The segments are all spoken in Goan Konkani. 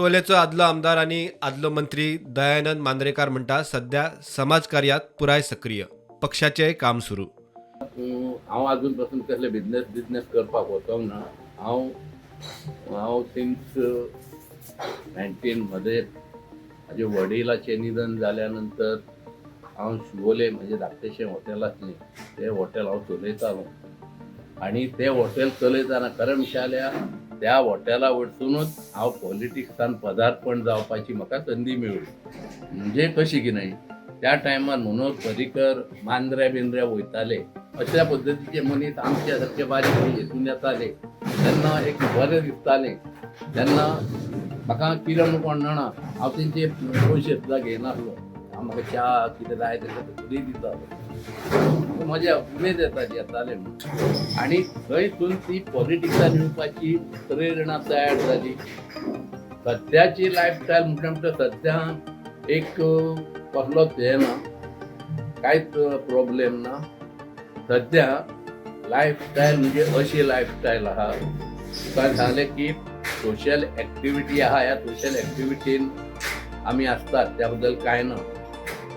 शिवोलेचो आदलो आमदार आनी आदलो मंत्री दयानंद मांद्रेकार म्हणटा, सध्या समाजकार्यात पुराय सक्रीय, पक्षाचेंय काम सुरू. हांव अजून पासून कसले बिजनेस बिजनेस करपाक वचोंक ना. हांव हांव सिन्स 19 मध्ये म्हाजे वडिलाचें निधन जाल्या नंतर हांव शिवोले म्हणजे धाकटेशें हॉटेल आसलें, तें हॉटेल हांव चलयतालो आनी तें हॉटेल चलयतना खरें म्हणल्यार त्या हॉटेला वटसूनच हांव पॉलिटिक्सान पदार्पण जावपाची म्हाका संदी मेळ्ळी. म्हणजे कशी की नाही, त्या टायमार मनोहर पर्रीकर मांद्र्या बिंद्र्या वयताले, अशा पद्दतीचे मनीस आमच्या सारखे बारीक हेतून येताले तेन्ना एक बरें दिसतालें. तेन्ना म्हाका कितें म्हणून कोण जाणा, हांव तेंचे पयशे सुद्दां घेयनासलो. हांव म्हाका च्या कितें जाय तें फ्री दितालो. मजा उमेद येताली येताले म्हणून आनी थंयसून ती पॉलिटिक्सान येवपाची प्रेरणा तयार जाली. सद्याची लायफस्टायल म्हटल्यार म्हणटा सद्या एक कसलोच हें ना, कांयच प्रॉब्लेम ना. सद्या लायफस्टायल म्हणजे अशी लायफस्टायल आहा, तुका सांगलें की सोशल एक्टिविटी आहा. ह्या सोशल एक्टिविटीन आमी आसतात, त्या बद्दल कांय ना.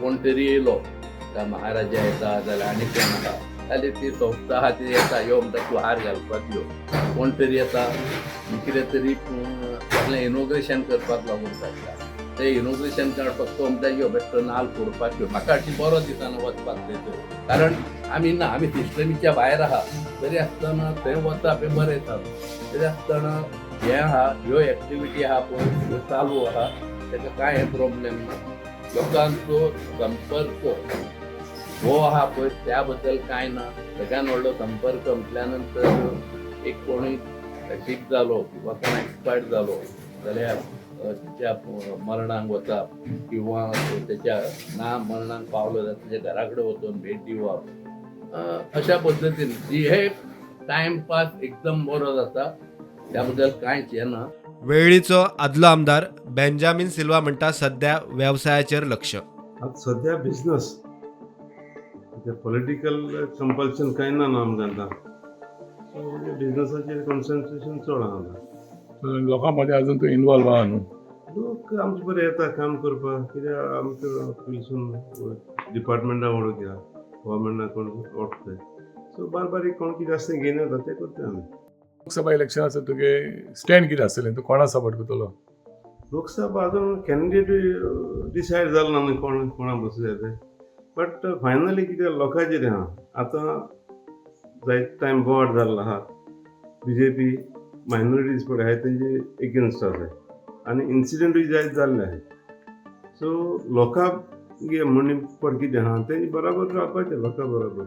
कोण तरी येयलो, काय महाराजा येता जाल्यार आनी कोण आहा जाल्यार ती संस्था आहा ती येता, यो म्हणटा, तूं हार घालपाक यो. कोण तरी येता, कितें तरी कसलें इनॉग्रेशन करपाक लागून काडटा, तें इनॉग्रेशन काडपाक तो म्हणटा, यो बेश्टो नाल फोडपाक यो. म्हाका अशी बरो दिसना वचपाक थंयसर, कारण आमी ना, आमी सिस्टमीच्या भायर आहा. तरी आसतना थंय वता हें बरें चालू. तरी आसतना हें आहा, ह्यो एक्टिविटी आहा पळय, ह्यो चालू आहा, तेका कांय प्रॉब्लेम ना. लोकांचो संपर्क हो आहा पळय, त्या बद्दल कांय ना. सगळ्यान व्हडलो संपर्क म्हटल्या नंतर एक कोणूय सीक जालो किंवा कोण एक्सपायर्ड जालो जाल्यार त्याच्या मरणाक वचप किंवा त्याच्या ना मरणाक पावलो जाल्यार त्याच्या घरा कडेन वचून भेट दिवप, अशा पद्दतीन जी हे टायमपास एकदम बरो जाता, त्या बद्दल कांयच हें ना. वेळ्ळीचो आदलो आमदार बेंजामीन सिल्वा म्हणटा, सध्या वेवसायाचेर लक्ष. आतां सद्या बिजनस, पॉलिटिकल कंपल्शन कांय ना न्हू आमकां आतां. सो म्हणजे बिजनसाचेर कॉन्सन्ट्रेशन चड आहा आतां. लोकां मदें अजून तूं इनवॉल्व आहा न्हू? लोक आमचे बरे येता काम करपाक, कित्याक आमकां पुलिसून डिपार्टमेंटा वळख, गव्हर्मेंटा कोण वळखताय. सो बारीक बारीक कोण कितें आसा तें घेवन येता, तें करता आमी. लोकसभा इलेक्शन आसा, तुगे स्टँड कितें आसतलें? तूं कोणा सपोर्ट करतलो? लोकसभा अजून कॅन्डिडेट डिसायड जालो ना न्हू कोण कोणा बसूं तें. बट फायनली कितें लोकांचेर आहा. आतां जायते टायम बोवाळ जाल्लो आहा, बीजेपी मायनॉरिटीज पळय आहाय तेंचे एगेन्स्ट आसाय आनी इन्सिडंटूय जायत जाल्ले आहाय. सो लोकांक म्हणणी पड कितें आहा तेंचे बराबर रावपाचें, लोकां बराबर.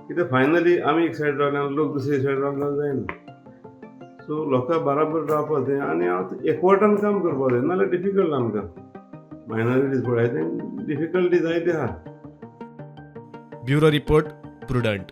कित्याक फायनली आमी एक सायड रावले आनी लोक दुसरे सायड रावले जाल्यार जायना. सो लोकां बराबर रावपाक जाय आनी हांव एकवटान काम करपाक जाय, नाजाल्यार डिफिकल्ट आमकां. मायनॉरिटीज पळय तें डिफिकल्टी जायते आहा. Bureau report, prudent.